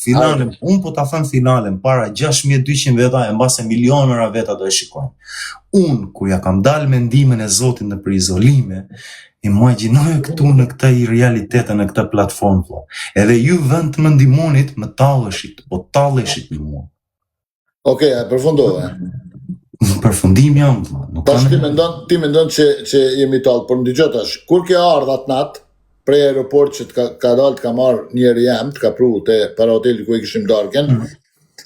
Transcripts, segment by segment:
Finalen, unë po ta them finalen para 6200 veta e mbase milionëra veta do e shikojnë. Unë kur ja kam dalë me ndihmën e Zotit nëpër izolime, imagjinoje këtu në këtë realitet në këtë platformë vlla. Edhe ju vend të më ndihmonit, më talleshit, po talleshit me mua. Okej, e përfundove. Në përfundim jam, vlla. Nuk Tash ti mendon, ti mendon që që jemi tall, por më dëgjo tash, kur ke ardhur atë natë prej aeroport që të ka, ka dalë të ka marr njeri jam, të ka pru te para hotelit ku e kishim darkën. Mm.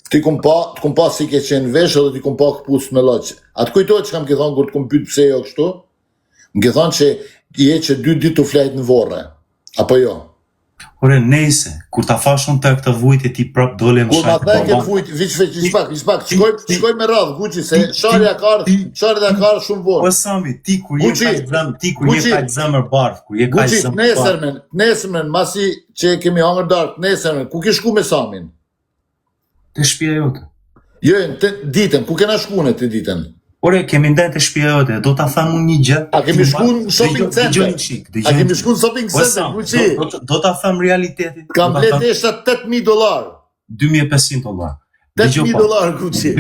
Ti kum pa, të kum pa si ke qenë vesh edhe ti kum pa këpucë me lloç. A të kujtohet çka më ke thonë kur të kum pyet pse jo kështu? Më ke thonë që je që dy ditë tu flajt në vorre. Apo jo? Ore, nejse, kur ta thash unë të këtë vujtje ti prap dole më Kur ma the këtë vujtje, viç veç, viç pak, viç pak, shkoj, shkoj me radhë, Gucci, se sharja ka ardhë, sharja ka ardhë shumë vonë. Po Sami, ti kur je kaq zemër, ti kur je kaq zemër bardh, kur je kaq zemër bardh. Gucci, nesërmen, nesërmen, masi që kemi hangër darkë, nesërmen, ku ke shku me Samin? Te shtëpia jote. Jo, të ditën, ku kena shku ne të ditën? Ore, kemi ndenjë te shtëpia jote, do ta them unë një gjë. A kemi shku në shopping center? A kemi shku në shopping po, center, Gucci? Do, do, do ta them realitetin. Kam ble teshta 8000 dollar. 2500 dollar. 8000 dollar Gucci.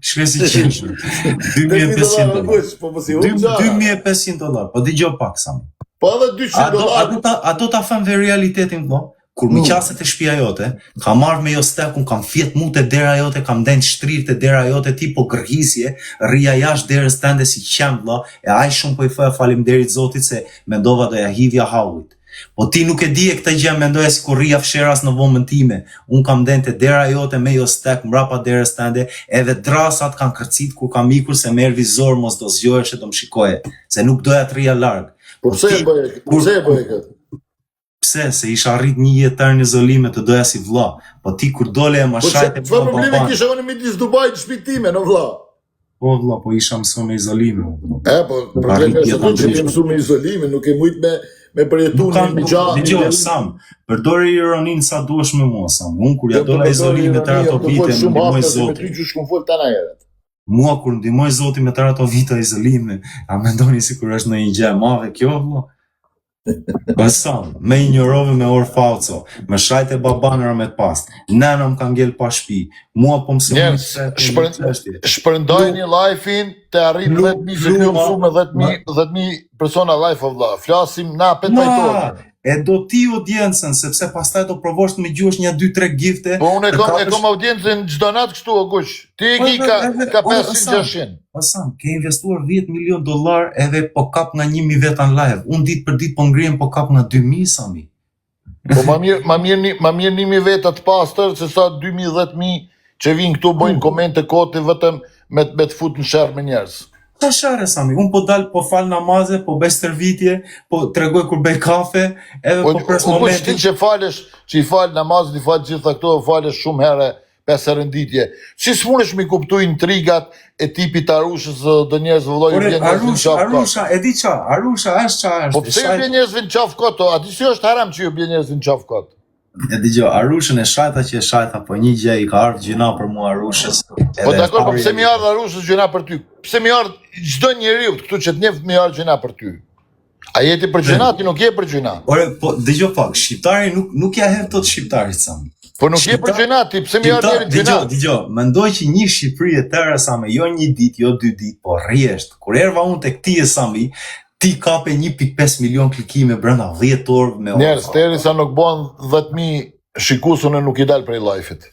Shkoj si qesh. 2500 dollar. Po po si unë. 2500 dollar. Po dëgjo pak Sami. Po edhe 200 dollar. A do ta a do ta them realitetin vëlla? Kur më mm. qase te shpia jote, kam ardhë me jostekun, kam fjet mu te dera jote, kam ndenjë shtrirë te dera jote, ti po gërhisje, rrija jashtë derës tënde si qen vlla, e aq shumë po i thoja faleminderit Zotit se mendova do ja hidhja hallit. Po ti nuk e dije këtë gjë, mendoje sikur rrija fsheras në dhomën time. Unë kam ndenjë te dera jote me jostek mbrapa derës tënde, edhe drasat kanë kërcit kur kam ikur se më erdhi zor mos do zgjohesh e do më shikoje, se nuk doja të rrija larg. Po pse e bëje, pse e bëje këtë? Pse, se isha rrit një jetë tërë në izolime të doja si vlla. Po ti kur dole e ma po shajte po çfarë problemi kisha unë midis Dubait në shtëpinë time, no vlla. Po vlla, po isha mësu me izolime. E po, problemi është aty që ti mësu me izolime, nuk e mujt me me përjetu një një gja. Dëgjo, Sam, përdore ironinë sa duash me mua, Sam. Unë kur ja dola izolime tërë ato vite, më ndihmoi Zoti. Me ty që shkum fol tana herët. Mua kur ndihmoi Zoti me tërë ato vite izolime, a mendoni sikur është ndonjë gjë e madhe kjo, vlla? Po Sam, më injorove me orë fallco, më shajte babanë rahmet pastë, nëna më ka ngel pa shpi, mua po më sëmurë shpër, Shpërndajeni live-in të arrim 10.000 se kjo mësu me 10.000 10.000 persona live o vlla. Flasim na pet pajtohet. E do ti audiencën, sepse pastaj do provosh të më gjuash një 2 3 gifte. Po unë e kam e kam audiencën çdo natë kështu o Guç. Ti e ki ka ka 500 600. O Sam, ke investuar 10 milion dollar edhe po kap nga 1000 veta në live. Unë ditë për ditë po ngrihem po kap nga 2000 Sami. Po ma mirë, ma mirë, një- ma mirë 1000 veta të pastër se sa 2000 10000 që vinë këtu bëjnë komente koti vetëm me me të fut në sherr me njerëz. Ça sherre Sami, unë po dal, po fal namaze, po bëj stërvitje, po tregoj kur bëj kafe, edhe Po, po pres po kush ti momentin. që falesh, që i fal namazin, i fal gjitha këto, falesh shumë herë pesë herë në ditë. Si s'mundesh mi kuptu intrigat e tipit të Arushës dhe do njerëzve vëlla ju Ore, bjen njerëzve në Arusha, qafë kot. Arusha, e di ça, Arusha është ça është. Po pse ju bjen njerëzve në qafë kot? A di si është haram që ju bjen njerëzve në qafë kot? E dëgjo, Arushën e shajta që e shajta, po një gjë i ka ardhur gjynah për mua Arushës. Po dakor, po pse mi ardh Arushës gjynah për ty? Pse mi ardh çdo njeriu këtu që të njeh mi ardh gjynah për ty? A je ti për gjynah, ti nuk je për gjynah. Ore, po dëgjo pak, shqiptari nuk nuk ja hedh dot shqiptarit Sami. Po nuk je për gjynah ti, pse mi ardh njerit gjynah? Dëgjo, dëgjo, mendoj që një Shqipëri e tërë Sami, jo një ditë, jo dy ditë, po rresht. Kur erdha unë tek ti e Sami, ti kape 1.5 milion klikime brenda 10 orëve me orë. Njerëz, derisa nuk bën 10000 shikues unë nuk i dal prej live-it.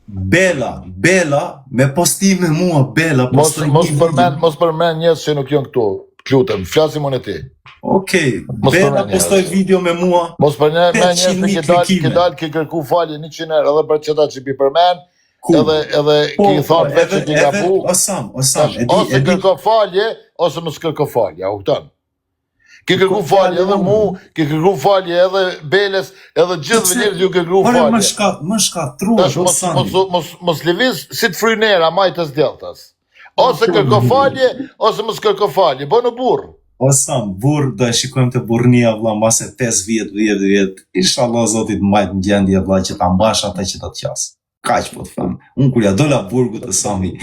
Bela, Bela, me postime mua, Bela, mos mos përmend, mos përmend njerëz që nuk janë këtu. Të lutem, flasim unë e ti. Okej, okay. Bela postoi video me mua. Mos përmend njerëz që ke dal, ke dal, ke kërku falje 100 herë edhe për çeta që pi përmend, edhe edhe po, ke po, thonë vetë që ke gabu. O Sam, o Sam, e di, ose kërko falje ose mos kërko falje, a kupton? Ke kërku falje edhe mu, ke kërku falje edhe Beles, edhe gjithë njerëzve ju ke kërku falje. Ore, më shka, më shkatrua, Tash mos, mos, mos, mos lëviz si të fryn era, majtas djathtas. Ose kërko falje, ose mos kërko falje, bënu burrë. O Sam, burrë, do e shikojmë te burrnia, vlla, mbase 5 vjet, 10 vjet, inshallah Zoti të mbajt në gjendje, vlla, që ta mbash atë që do të qas. Kaq po të them. Unë kur ja dola burgut të Sami,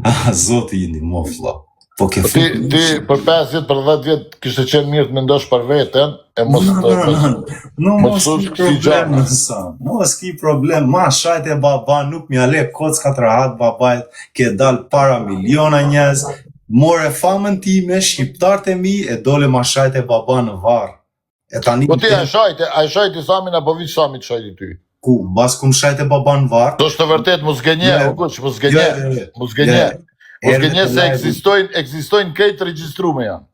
ah, Zoti i ndihmoftë, vlla. Po ke Po ti, fut ti për 5 vjet, për 10 vjet kishte qenë mirë të mendosh për veten e mos No, të no, no, no, mos mos thush ki kësi problem, gjana. sa. Mos ki problem, ma shajte baba, nuk m'ja le kockat rahat babajt, ke dal para miliona njerëz, more famën time, shqiptarët e mi, e dole ma shajte baba në varr. E tani Po ti a shajte, a shajti Samin apo viç Sami të shajti ty? ku, mbas ku më shajte baba në varr? Do është të vërtet, mos gënje, Jo, o kush, mos jo, gënje, jo, jo. mos gënje. Jo, Mos erdhe gënje te se live-i. ekzistojnë, ekzistojnë krejt regjistrume janë.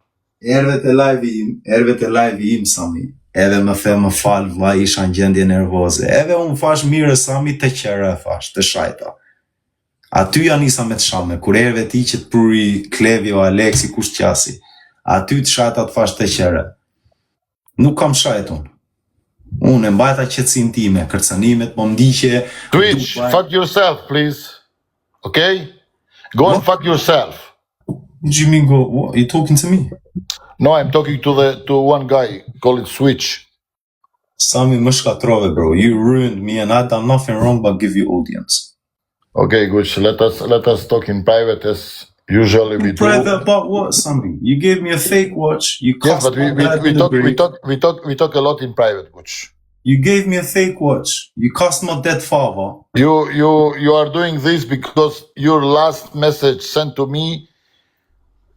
Erdhe te live-i im, erdhe te live-i im Sami. Edhe më the më fal vlla isha në gjendje nervoze. Edhe unë thash mirë Sami të qere thash, të shajta. Aty ja nisa me të shame, kur erdhe ti që të pruri Klevi o Aleksi kush qasi. Aty të shajta të thash të qere. Nuk kam shajt unë. Unë e mbajta qetësinë time, kërcënimet, po m'ndiqe. Twitch, Dubai. fuck yourself, please. Okay? Go and fuck yourself. What do you mean go? What, you talking to me? No, I'm talking to the to one guy, call it Switch. Sami më shkatrove bro. You ruined me and I done nothing wrong but give you audience. Okay, Gucci, let us let us talk in private as usually we do. Private about what, Sami? You gave me a fake watch. You Yes, cost but we my we, dad we in the talk we grave. talk we talk we talk a lot in private, Gucci. You gave me a fake watch. You cost my dead father. You you you are doing this because your last message sent to me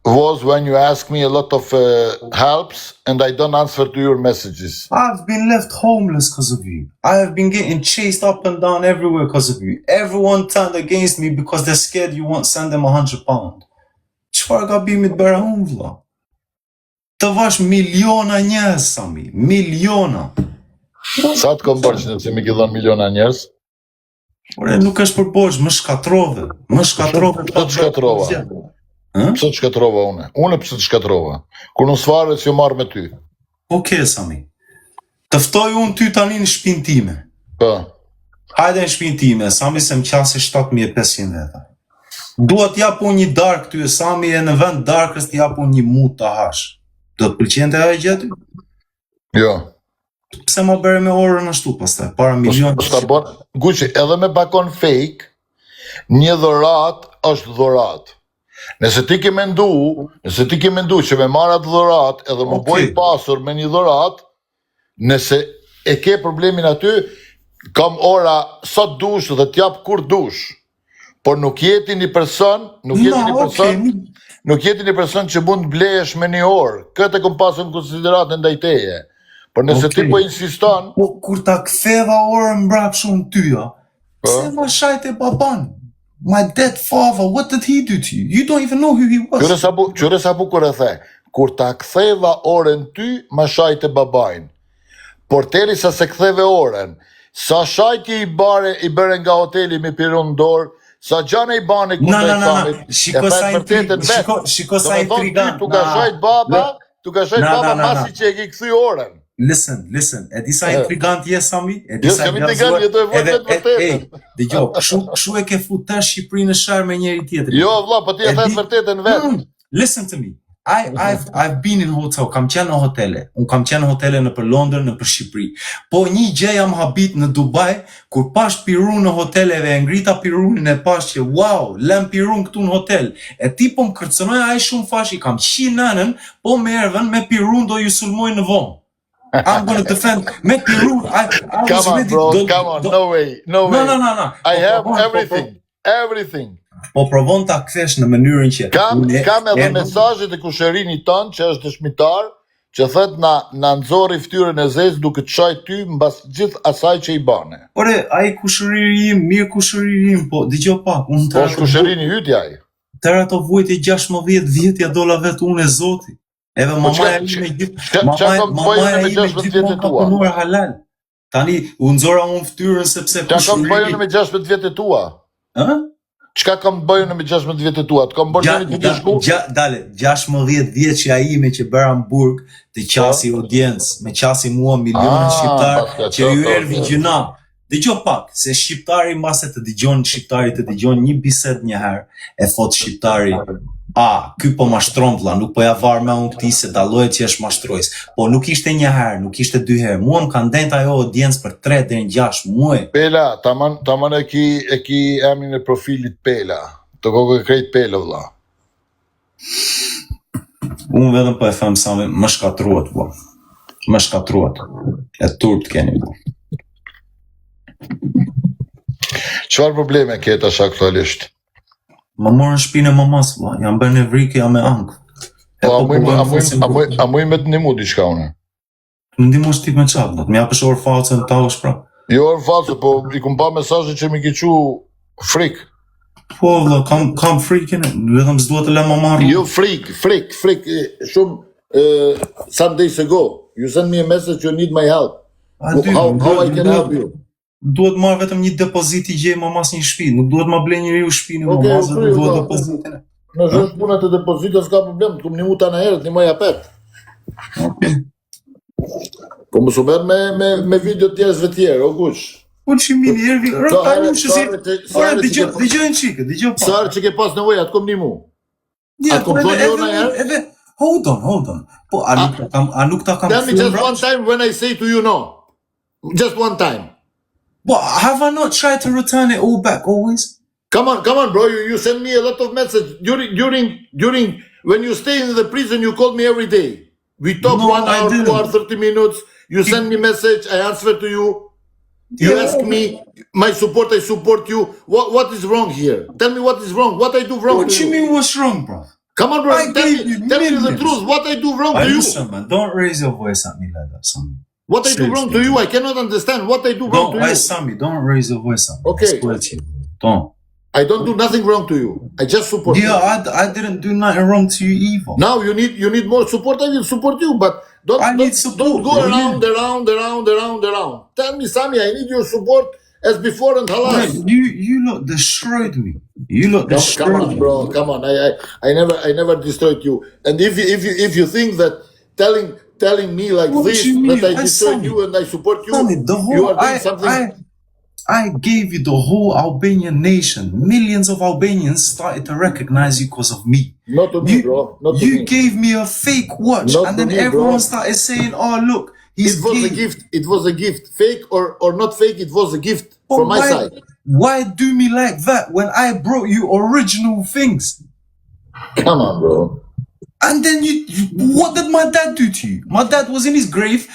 was when you asked me a lot of uh, helps and I don't answer to your messages. I've been left homeless because of you. I have been getting chased up and down everywhere because of you. Everyone turned against me because they're scared you won't send them £100. Çfarë gabimit bëra unë vlla? Të vash miliona njerëz, Sami, miliona. Sa të kom borxh nëse më ke dhënë miliona njerëz? Ore, nuk është për borxh, më shkatrove, më shkatrove Pse të shkatrova? Ë? Pse të shkatrova unë? Unë pse të shkatrova? Kur unë s'fare s'ju marr me ty. Okej, Sami. Të ftoj unë ty tani në shtëpinë time. Po. Hajde në shtëpinë time, Sami se më qasi 7500 veta. Dua t'jap unë një darkë ty Sami e në vend darkës t'jap unë një mut ta hash. Do të pëlqente ajo gjë ty? Jo. Pse ma bëre me orën ashtu pastaj, para Po milion. s'ta bën. Gucci, edhe me bakon fake, një dhurat është dhurat. Nëse ti ke mendu, nëse ti ke mendu që me marr atë dhurat edhe më Okej. boj pasur me një dhurat, nëse e ke problemin aty, kam ora sa të dush dhe t'jap kur dush. Por nuk jeti një person, nuk jeti No, një person, okej. nuk jeti një person që mund të blehesh me një orë. Këtë e kom pasur në konsideratë ndaj teje. Por nëse ti Okej. po insiston, Po kur ta ktheva orën mbrapsht unë ty, a? Pse Po. ma shajte baban? My dead father, what did he do to you? You don't even know who he was. Qyre sa bu, qyre sa bukur e the. Kur ta ktheva orën ty, ma shajte babajn. Por teri sa se ktheve orën, sa shajtje i bare i bëre nga hoteli me pirun në dorë, sa gjana i bane Na, kundrejt na, na, na. Samit, e Shiko the sa vërtetën intrig, vet. shiko, shiko Do sa me thonë ty intrigant. tu ka Na, shajt baba, tu ka shajt Na, na, baba na, na. pasi që e ke kthy orën. Listen, listen, e di sa E. intrigant je Sami? E di Jo, sa s'jam intrigant, gazuar? jeto e vërtet Edhe e, vërtetën. ej, dëgjoj, kshu kshu e ke fut tash Shqipërinë në sharr me njëri tjetrin. Jo vlla, po ti e E the di- vërtetën vet. Mm, listen to me. I, I've, I've been in hotel, kam qenë në hotele. Unë kam qenë në hotele në për Londër, në për Shqipëri. Po një gjë jam habit në Dubai, kur pash pirun në hoteleve, e ngrita pirunin e pash që wow, lëm pirun këtu në hotel. E ti po më kërcënoj ai shumë fash, i kam qi nënën, po më erdhën me pirun do ju sulmoj në vonë. I'm gonna defend me pirun. I, I was Come on ready. bro, Do, come on, do, no way, no no, way. no, no, no. I Po have provon, po, po, everything, everything. po provon ta kthesh në mënyrën që Kam unë kam edhe erdhëm mesazhet e kushërinit ton që është dëshmitar, që thot na na nxorri fytyrën e zezë duke të shaj ty mbas gjithë asaj që i bane. Ore, ai kushëriri im, mirë kushëriri im, po dëgjoj pak, unë Po tëra është ato kushërini hyti ai. tëra ato vuajtje 16 vjet ja dola vetë unë e Zoti. Edhe Po mamaja çka ime gjithë çka çka mamaja kam të bëj unë mamaja me ime 16 vjetë gjithmonë e ka tua? punuar halal. Tani u nxora unë fytyrën sepse Çka kam të bëj unë kushëriri, me 16 vjetë e tua? ë? Çka kam të bëj unë me 16 vjetë e tua? Të kam bërë Gja, ndonjë të da, ke shku? gja, dale, 16 vjeçja ime që bëra në burg të Po. qasi audiencë, me qasi mua miliona Ah, shqiptar paska që ju qoftë, erdhi okay. gjyna. Dëgjoj pak, se shqiptari mbase të dëgjon shqiptari të dëgjon një bisedë një herë, e thot shqiptari, a, ky po mashtron vlla, nuk po ja var me unë këtij se dallohet që është mashtrojs. Po nuk ishte një herë, nuk ishte dy herë. Mua më ka ndenjt ajo audiencë për 3 deri në 6 muaj. Pela, taman taman e ki e ki emrin e profilit Pela. Të kokë krejt Pela vlla. Unë vetëm po e them Sami, më shkatruat po. Më shkatruat. E turp të keni po. Çfarë probleme ke tash aktualisht? Më morën shpinë e mamas, vlla. Jam bërë nevrikë, jam me ankth. E po, a po, muj, a muj, a muj, a muj me të ndihmu diçka unë? Më ndihmosh ti me ça, vlla. Më japësh orë false në taush pra. Jo orë false, po i kum pa mesazhe që m'i ke çu frikë. Po vlla, kam kam frikën, vetëm s'dua të lë mama rrugë. Jo frikë, frikë, frikë, shumë uh, some days ago. You send me a message you need my help. A, dy, how, how I can help you? Duhet marr vetëm një depozit i gjej mamas një shtëpi, nuk duhet ma blej njeriu shtëpinë okay, mamas, vetëm duhet depozitin. Nëse është puna te depozita s'ka problem, të kum nimu tanë herët, nimoj apet. Okej. Po mos u merr me me me video të njerëzve të tjerë, o kush. Po që mi një ervi, rë ta një që si, ora, dëgjo, dëgjo një çikë, dëgjo pa. Sa herë që ke pas nevojë, atë kom nimu. Ja, a kom thonë jo në herë? Edhe, hold on, hold on. Po, a nuk ta kam, a nuk ta kam Tell me just one time when I say to you no. Just one time. Po, have I not tried to return it all back always? Come on, come on, bro. You, you send me a lot of message during during during when you stay in the prison. You call me every day. We talk no, one hour, 2 hour, 30 minutes. You send me message. I answer to you. You yeah. ask me my support. I support you. What what is wrong here? Tell me what is wrong. What I do wrong? What you you mean what's wrong, bro? Come on, bro. I tell me, tell me the truth. What I do wrong I to you? Listen, man. Don't raise your voice at me like that, Sammy. What I do wrong to you? I cannot understand what I do wrong don't, to you. I, Sammy, don't raise your voice at me. Okay. Don't. I don't do nothing wrong to you. I just support yeah, you. I, I didn't do nothing wrong to you either. Now you need you need more support. I will support you, but don't I don't, need support, don't go bro, around, around, around, around, around. Tell me, Sammy, I need your support as before and halas. Man, you you lot destroyed me. You lot Come, destroyed come on, me. bro. Come on. I, I, I never, I never destroyed you. And if you, if you, if you think that telling, telling me like What this you mean? that I I destroyed Sammy. you and I support you, Sammy, the you whole are doing I something. I I gave you the whole Albanian nation. Millions of Albanians started to recognize you because of me. Not to me, You bro. Not to you me. gave me a fake watch, Not and to then me, bro. everyone started saying, "Oh, look, he's It was a gay." gift. It was a gift. Fake or or not fake, it was a gift But from my why side. why do me like that when I brought you original things? Come on, bro. And then you, you what did my dad do to you? My dad was in his grave,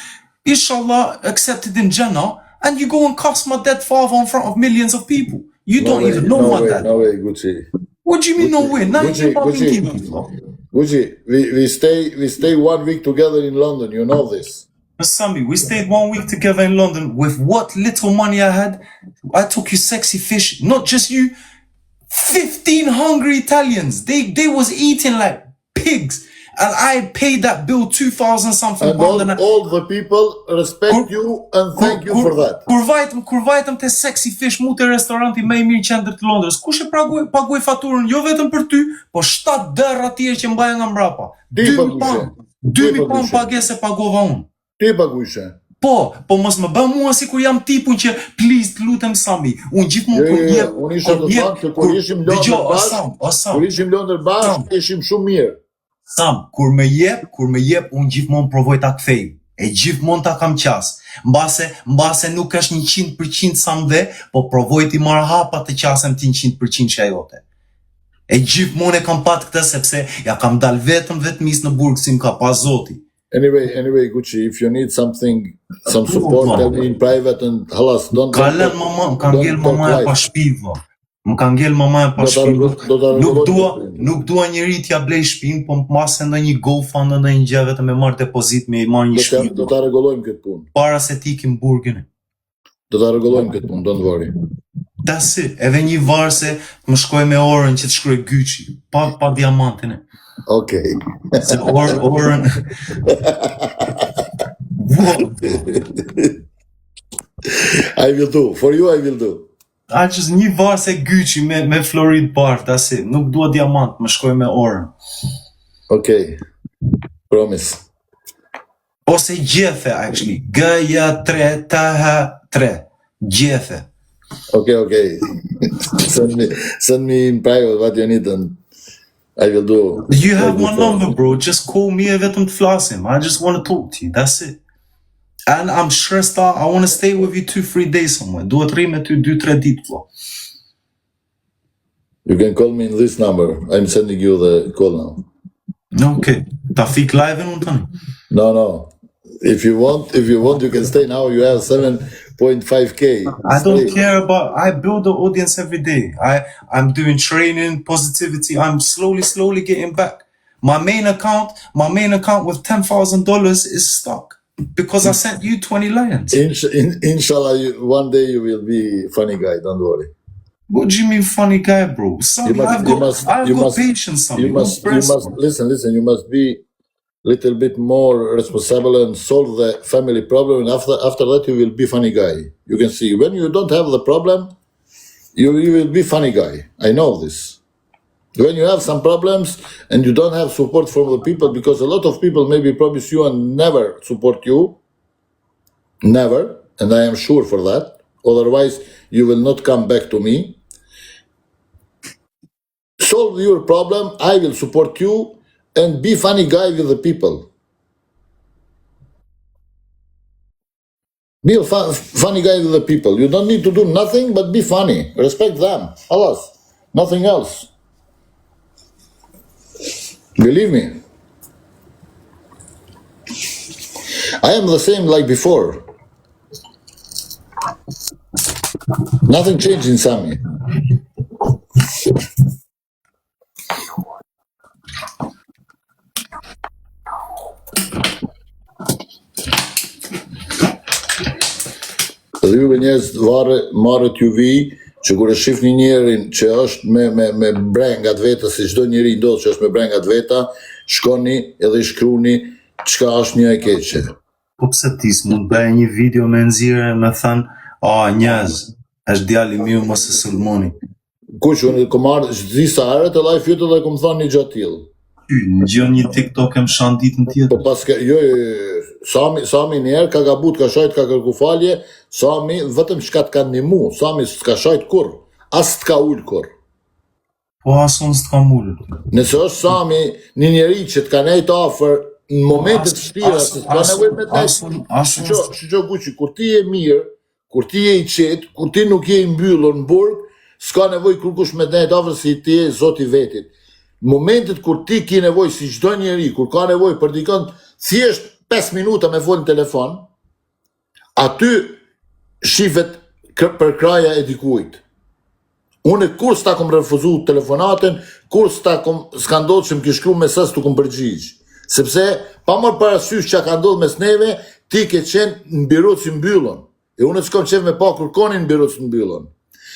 inshallah, accepted in Jannah, and you go and cuss my dead father in front of millions of people. You No don't way, even know no my way, dad. no way, Gucci. What do you mean no Gucci, way? Now you Gucci, fucking Gucci, Gucci. We, we stay we stay one week together in London. You know this. Sammy, we stayed one week together in London with what little money I had. I took you sexy fish, not just you, 15 hungry Italians. They they was eating like pigs. And I paid that bill 2,000 something And pound all, and I, all the people respect Kur, you and kur, thank you kur, for that. kur vajtëm, kur vajtëm te Sexy Fish mu te restoranti më i mirë në qendër të Londrës, kush e pagoi, pagoi faturën jo vetëm për ty, po 7 dërra tjerë që mbaja nga mbrapa. Ti 2000 pagushe. pound, Ti 2000 pound pagushe. pagesë e pagova unë. Ti pagushe. Po, po mos më bë mua sikur jam tipun që please të lutem Sami. Unë gjithmonë Jo, kur jo, jo, jep, unë isha kur të jep, thanë që kur kur ishim Londër dëgjoj, o bashk, Sam, o Sam, kur ishim Londër bashk, Sam, ishim shumë mirë. Sam, kur më jep, kur më jep, unë gjithmonë provoj ta kthej. E gjithmonë ta kam qas. Mbase, mbase nuk është 100% sa më dhe, po provoj t'i marr hapa të qasem ti 100% që jote. E gjithmonë e kam pat këtë sepse ja kam dal vetëm vetmis në burg si më ka pa zoti. Anyway, anyway, Gucci, if you need something, some Po, support, vlla. tell me in private and halas, don't Ka don't lënë talk, mama, më ka don't ngel talk mamaja pa live. shtëpi vlla. Më ka ngel mamaja pa Do ta shtëpi. rregull, Nuk do ta nuk rregullojmë dua, këtë punë. nuk dua njeri t'ja blej shtëpinë, po mbase ndonjë GoFund ndonjë gjë vetëm me marr depozit me i marr një Do ta shtëpi do vlla. ta rregullojmë këtë punë. Para se t'ikim burgin. Do ta rregullojmë këtë punë, don't worry. That's it. Edhe një varëse më shkoj me orën që të shkruaj Gucci, pa pa diamantin. e. Okej. Se or, orën Wo, I will do. For you I will do. A që një varëse Gucci me me florit bardh, that's it. Nuk dua diamant, më shkoj me orën. Okej. Promise. Ose gjethe, actually. G, J, 3, T, H, 3. Gjethe. Okay, okay. send me send me in private what you need and I will do You my have good my for number, bro. Just call me e vetëm të flasim. I just want to talk to you. That's it. And I'm stressed out. I want to stay with you 2-3 days somewhere. Duhet rri me ty 2-3 ditë, vlla. You can call me in this number. I'm sending you the call now. No, okay. Ta fik live-in unë tani. No, no. If you want, if you want, you can stay now. You have 7.5k. I don't Stay. care about I build the audience every day. I I'm doing training, positivity. I'm slowly, slowly getting back. My main account, my main account with $10,000 is stuck because I sent you 20 lions. Insh in, inshallah, you, one day you will be funny guy. Don't worry. What do you mean funny guy, bro? You Sammy, must, I've you got must, I've you got must, patience, Sammy. you Don't must, you press, must bro. listen, listen. You must be little bit more responsible and solve the family problem. And after after that, you will be funny guy. You can see when you don't have the problem, you you will be funny guy. I know this. When you have some problems and you don't have support from the people, because a lot of people maybe promise you and never support you, never, and I am sure for that. Otherwise, you will not come back to me. Solve your problem, I will support you, and be funny guy with the people. Be a fun, funny guy with the people. You don't need to do nothing but be funny. Respect them. Alas, nothing else. Believe me. I am the same like before. Nothing changed in Sami. Dhe juve njerëz varre marrë t'ju vi që kur e shihni njerin që është me me me brenga të veta, si çdo njeri ndodh që është me brenga të veta, shkoni edhe i shkruani çka është një e keqe. Po pse ti s'mund bëje një video me nxjerrë me thënë, a njerëz, është djalë i mirë mos e sulmoni. Kush unë kom marrë disa herë të live YouTube dhe kom thënë një gjë të tillë. Ty, në gjë një TikTok e më shan ditën Po tjetër. pas ke, jo, jo, jo, jo. Sami, Sami një herë ka gabu, të ka shajt, ka kërku falje, Sami vetëm çka të ka ndihmu, Sami s'ka shajt kurr, as s'të ka ul kurr. Po as unë s'të kam ulur. Nëse është Sami një njeri që të ka nejt afër në Po momente as të vështira, as se s'ka as nevojë me të nejt. as unë as unë Shqo, shqo Gucci, kur ti je mirë, kur ti je i qetë, kur ti nuk je i mbyllur në burg, s'ka nevojë kurkush me të nejt afër si ti je zoti vetit. Në momentet kur ti ki nevojë si çdo njeri, kur ka nevojë për dikën, thjesht 5 minuta me fol në telefon, aty shifet për kraja e dikujt. Unë kur s'ta kom refuzu telefonatën, kur s'ta kom s'ka ndodhur që më ke shkruar mesazh tu kom përgjigj. Sepse pa marrë parasysh çka ka ndodhur mes neve, ti ke qenë në biruc i mbyllun. E unë s'kam qef me pa kur konin në biruc në mbyllun.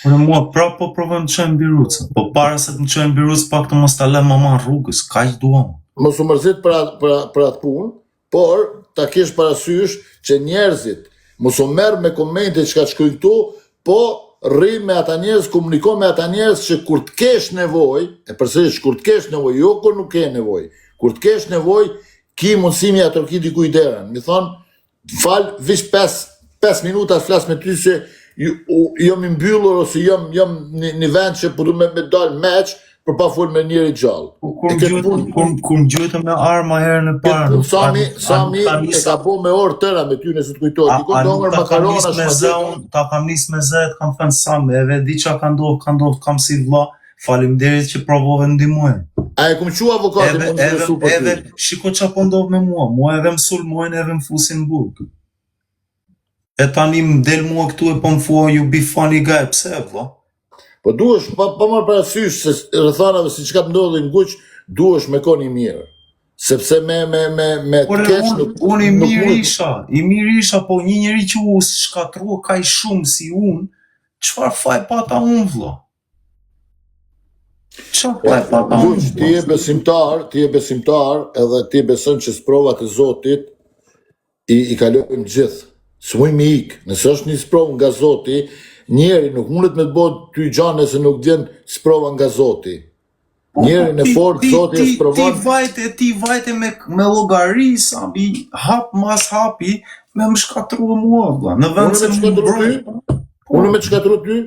Unë mua prapë po provojmë të çojmë birucën. Po para se të më çojmë biruc pak të mos ta lë mama rrugës, kaq dua. Mos u mërzit për atë për, për atë punë, por ta kesh parasysh që njerëzit mos u merr me komente çka shkruajnë këtu, po rri me ata njerëz, komuniko me ata njerëz që kur të kesh nevojë, e përsëris kur të kesh nevojë, jo kur nuk ke nevojë. Kur të kesh nevojë, ki mundësi me ato ki dikujt derën. Mi thon, fal, vish 5 5 minuta të flas me ty se ju, u, jam i mbyllur ose jam jam në një vend që po du me, me dal meç për pa fol me njëri gjallë. Po kur E më këtë gjuajtën, punë kur kur më gjuajtën me arma herën e Këtë parë, punë nuk a Sami, nuk a nuk Sami ta e nis ka bo me orë tëra me ty nëse të kujtohet. a, Dikon a do nuk hëngër ta kam nis makarona me zë shpagetti. unë, ta kam nis me zë, të kam thënë Sam, edhe di çka ka ndodhur, ka ndodhur, kam si vlla. Faleminderit që provove ndihmojë. A e kum çu avokatin Edhe më edhe interesu për edhe ty. shiko çka po ndodh me mua, mua edhe më sulmojnë edhe më fusin në burg. E tani më del mua këtu e po më thua you be funny guy, pse e vlla? Po duhesh pa, pa marrë parasysh se rrethanave si çka të ndodhin nguq, duhesh me kon i mirë. Sepse me me me me të Por keq unë nuk unë i nuk mirë mundet. isha, i mirë isha, po një njeri që u shkatrua kaq shumë si unë, çfarë faj pata unë vlla? Çfarë faj pata unë Guq, ti vlla? je besimtar, ti je besimtar edhe ti beson që sprovat e Zotit i, i kalojmë gjithë. S'muj me ik. Nëse është një sprovë nga Zoti, njeri nuk mundet me të bëj ty gjë nëse nuk vjen sprova nga Zoti. Po, po, Njeri në ti, fortë ti, Zoti e ti, ti sprovon, vajte, ti vajte me, me llogari, sa mbi hap mas hapi, me më shkatrua mua, vlla, në vend unë se me të më shkatru ty, mbroj. Po, unë me të shkatru ty,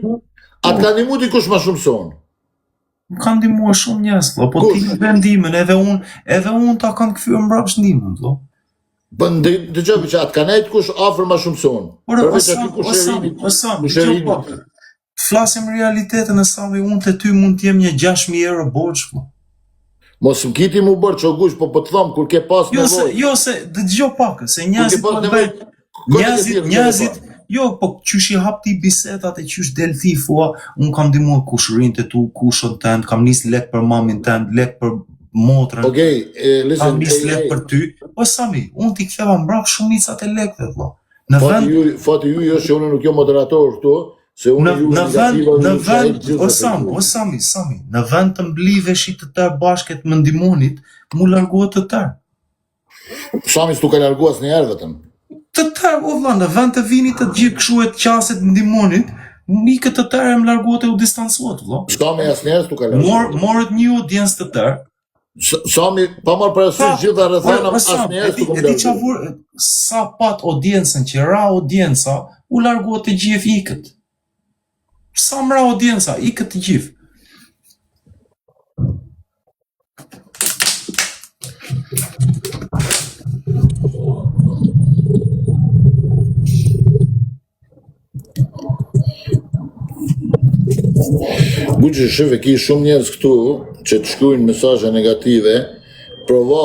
a të po, ka ndihmu dikush më shumë se unë? më kanë ndihmuar shumë njerëz, vlla, po ti Kush? më bën ndihmën, edhe unë, edhe unë ta kam kthyer mbrapsht ndihmën, vlla. Po dëgjoj që atë ka nejt kush afër më shumë se unë. Ore, o Përveç aty Sam, o Sam, kushërinit, o Sam, dëgjoj kushërinit. pak. Flasim realitetin e Sami, unë te ty mund të jem një 6000 euro borxh, vlla. Mos më ki ti mu bërë çogush, po po të thom kur ke pas Jo se, nevojë. jo se, dëgjo pak, se Kur ke njerëzit pas po nevojë, bëjnë, kë të ke njerëzit, thirrë herë njerëzit, parë? jo, po qysh i hap ti bisedat e qysh del ti thua, un kam ndihmuar kushërinjtë e tu, kushën tënd, kam nis lek për mamin tënd, lek për motrën, Okej, e, kam listen, nis ej, lek ej. për ty. Po Sami, unë t'i ktheva mbrap shumicat e lekëve vëlla. Në Fati vend juj, fati juj është që unë nuk jam moderator këtu, se unë Në juve në vend negativa në ju shajt vend o gjithë prej Sam, juve. o Sami, Sami, në vend të mblidheshit të tërë bashkë e të më ndihmonit, mu larguat të tërë. Sami s'tu ka largu asnjëherë vetëm. Të tërë, o vlla, në vend të vinit të gjithë kështu e të qaset të ndihmonit, ikët të tërë e më larguat e u distancuat, vlla. Sami asnjëherë s'tu ka largu Mor vetëm. morët një audiencë të tërë. Sami, pa marrë parasysh Sa, gjitha o, rrethanat, o Sam, e asnjëherë di s'tu kom e di çfarë largu. vur, sa pat audiencën që ra audienca, u larguat të gjithë ikët. Sa më ra audienca, ikët të gjithë. Guxi, shef, ki shumë njerëz këtu që të shkruajnë mesazhe negative, prova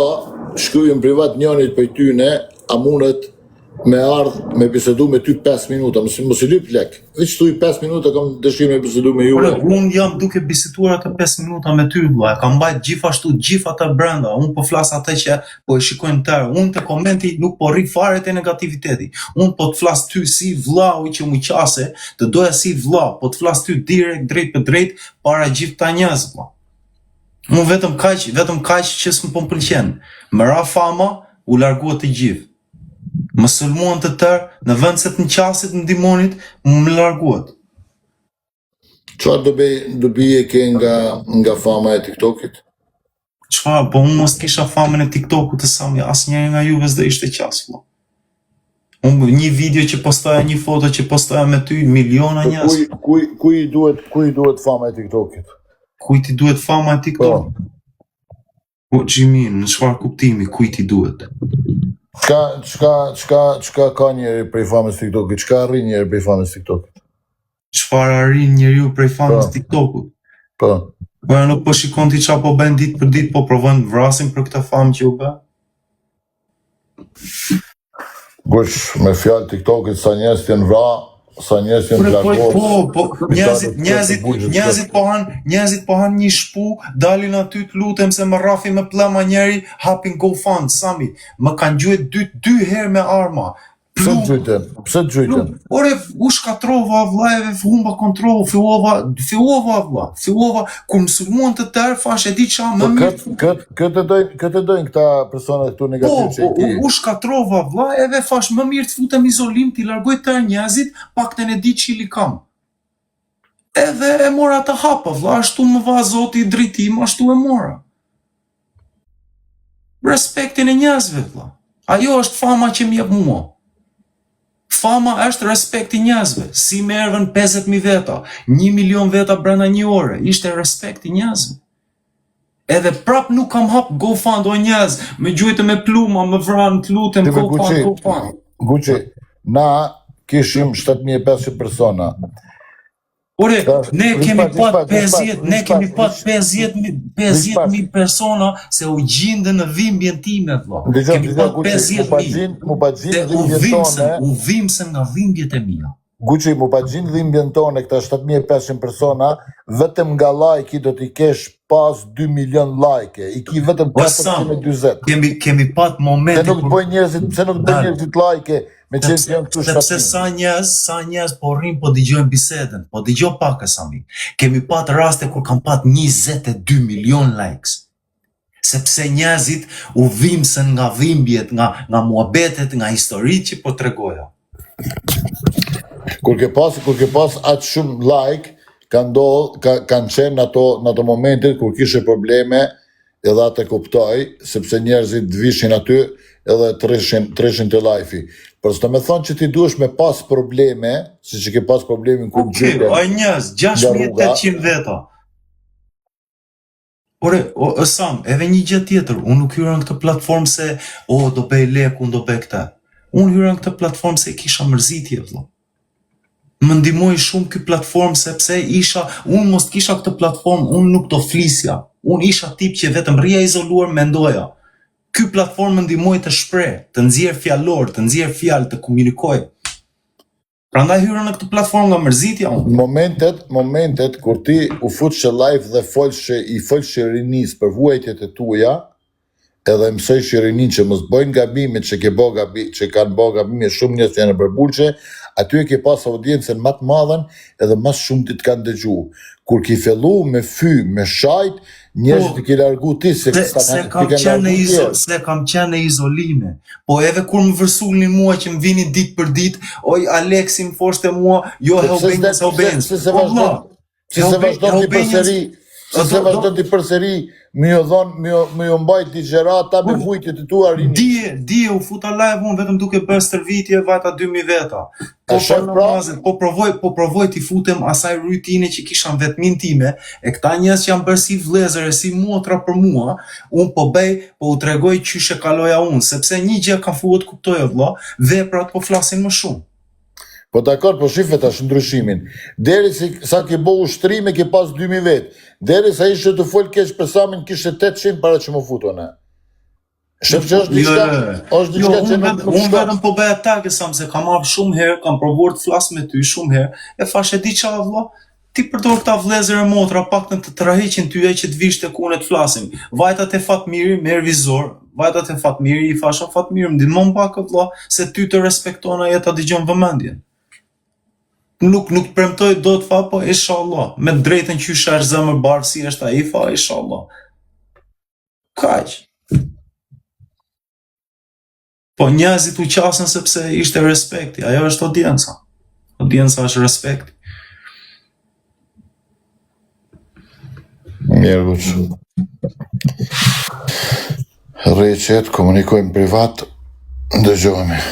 shkruaj në privat njërit prej tyne, a mundet me ardh me bisedu me ty 5 minuta, mos mos i lyp lek. Veç thuj 5 minuta kam dëshirë me bisedu me Ore, juve. unë jam duke biseduar atë 5 minuta me ty, vlla, e kam mbajt gjithashtu gjithë atë brenda. Unë po flas atë që po e shikojnë tërë. Unë te komenti nuk po rri fare te negativiteti. Unë po të flas ty si vllau që mu qase, të doja si vlla, po të flas ty direkt drejt për drejt para gjithë këta njerëz, vlla. Unë vetëm kaq, vetëm kaq që s'më po më pëlqen. Më ra fama, u largua të gjithë. Më sulmuan të tërë, në vend se të më qasit më ndihmonit, më larguat. Çfarë do bëj, do bie ke nga nga fama e TikTokit? Çfarë, po unë mos kisha famën e TikTokut të Sami, asnjëri nga juve s'do ishte qas, vlla. Unë një video që postoja, një foto që postoja me ty, miliona Po njerëz. kuj kuj kuj i duhet kuj i duhet fama e TikTokit? Kujt i duhet fama e Po. TikTokut? Po Jimmy, në çfarë kuptimi kujt i duhet? Çka çka çka çka ka njeri prej famës TikTokit? Çka arrin njeri prej famës TikTokit? Çfarë arrin njeriu prej famës Po. TikTokut? Po. Po ja nuk po shikon ti çfarë po bën ditë për ditë, po provojnë të vrasin për këtë famë që u bë? Gush, me fjalë TikTokit sa njerëz janë vra, sa njerëz janë Ore, po, plagos. po, po, njerëzit, njerëzit, njerëzit po han, njerëzit po han një shpu, dalin aty të lutem se më rrafi me plëma njeri, hapin GoFund, Sami, më kanë gjuajt dy dy herë me arma. Pse të gjujtën? Pse të gjujtën? Ore, u shkatrova vlla, edhe humba kontroll, fillova, fillova vlla, fillova kur më sulmuan të tërë, thash e di ça më Po mirë. kët kët kët e dojnë, kët e dojnë këta persona këtu Po, negativ që po, i ki. u, u shkatrova vlla, edhe thash më mirë të futem izolim, t'i largoj tërë njerëzit, paktën e di çili kam. Edhe e mora të hapa, vlla, ashtu më va Zoti drejtim, ashtu e mora. Respektin e njerëzve, vlla. Ajo është fama që më jep mua. Fama është respekti i njerëzve. Si më erdhën 50.000 veta, 1 milion veta brenda një ore, ishte respekti i njerëzve. Edhe prap nuk kam hap GoFund o njerëz, më gjujtë me pluma, më vranë, të lutem, Ti me GoFund, Gucci, GoFund. Gucci, na kishim 7500 persona. Ore, Tash, ne veç kemi pak, veç pat pak, veç pak, 50, ne veç kemi pak, pat veç 50.000 veç pak. 50.000 persona se u gjindën në dhimbjen time, vlla. Dëgjoj, Kemi dëgjoj pat Gucci, mu pa 50.000. gjin, mu pa gjin Se u dhimbjen dhimbsën, tone, u dhimbsën nga dhimbjet e mia. Gucci, mu pa gjin dhimbjen tone këta 7500 persona, vetëm nga like-i do t'i kesh pas 2 milion like-e, i ki vetëm O Sam, 440. kemi kemi pat Pse momente nuk kur bëjnë njerëzit, pse nuk bëjnë dal, njerëzit like-e, me qenë sepse që janë këtu sepse 7000. sa njerëz, sa njerëz po rrin po dëgjojnë bisedën, po dëgjoj pak e Sami. Kemi pat raste kur kam pat 22 milion likes. Sepse njerëzit u dhimbsën nga dhimbjet, nga nga muhabetet, nga historitë që po tregoja. Kur ke pas, kur ke pas aq shumë like, ka ndodh, ka kanë qenë në ato në ato momente kur kishe probleme, edhe atë e kuptoj, sepse njerëzit vishin aty edhe treshin treshin te live-i. Por s'do me thonë që ti duhesh me pas probleme, siç e ke pas problemin kur Okej, gjyten ai njerëz, nga rruga. 6800 veta. Ore, o, o Sam, edhe një gjë tjetër, unë nuk hyra në këtë platformë se, o, do bëj lek, unë do bëj këtë. Unë hyra në këtë platformë se kisha mërzitje, vëlla. Më ndihmoi shumë ky platformë sepse isha, unë mos të kisha këtë platformë, unë nuk do flisja. Unë isha tip që vetëm rrija izoluar mendoja. Ky platformë më ndihmoi të shpreh, të nxjerr fjalor, të nxjerr fjalë, të komunikoj. Prandaj hyra në këtë platformë nga mërzitja unë. Momentet, momentet kur ti u futshe live dhe folshe i folshe rinisë për vuajtjet e tuaja, edhe mësojshe rininë që mos bëjnë gabimet që ke bo gabi, që kanë bo gabime shumë njerëz që janë nëpër burgje, aty e ke pas audiencën më të madhen edhe më shumë ti të kanë dëgju. Kur ki fillu me fy, me shajt, njerëzit Po, i ke largu ti se se, s'ta se kanë ti kam kanë qenë largu në izo, tjerë. se kam qenë në izolime. Po edhe kur më vërsulnin mua që më vinin ditë për ditë, oj Aleksi më thoshte mua, jo Po pse s'de, Hellbanians, pse Hellbanians. pse se O vlla, vazhdon, pse se Hellba- vazhdon ti Hellbanians, përsëri, pse se do, do, vazhdon ti përsëri me ju dhon, me ju me ju mbajt ligjërata me vujtjet e tua rinisë. Dje, dje u futa live unë vetëm duke bërë stërvitje vajta 2000 veta. E Po shef fal pra, namazet, po provoj, po provoj t'i futem asaj rutine që kisha në vetmin time, e këta njerëz që janë bërë si vëllezër e si motra për mua, unë po bëj, po u tregoj qysh e kaloja unë, sepse një gjë kam filluar të kuptoj o vëlla, veprat po flasin më shumë. Po dakor, po shife tash ndryshimin. Deri si sa ke bo ushtrime ke pas 2000 vet. Deri sa ishe të fol keq për Samin kishte 800 para që më futu në. Shef që është Jo, diçka, jo, jo. është Jo, diçka që unë nuk vetëm nuk unë shkon. vetëm po bëj atake sa se kam marrë shumë herë, kam provuar të flas me ty shumë herë, e thash e di ça vëlla, ti përdor këta vëllezër e motra paktën të tërheqin ty e që të vish tek unë e të flasim. Vajta te Fatmiri, më erdhi zor, vajta te Fatmiri, i thash o Fatmir, më ndihmon pak o vëlla, se ty të respekton ai e ta dëgjon vëmendjen. Nuk nuk premtoj dot tha, po inshallah, me të drejtën qysh është zemërbardh si është ai tha, inshallah. Kaq. Po njerëzit u qasën sepse ishte respekti, ajo është audienca. Audienca është respekti. Mirë, Guç. Rri qetë, komunikojmë privat, dëgjohemi.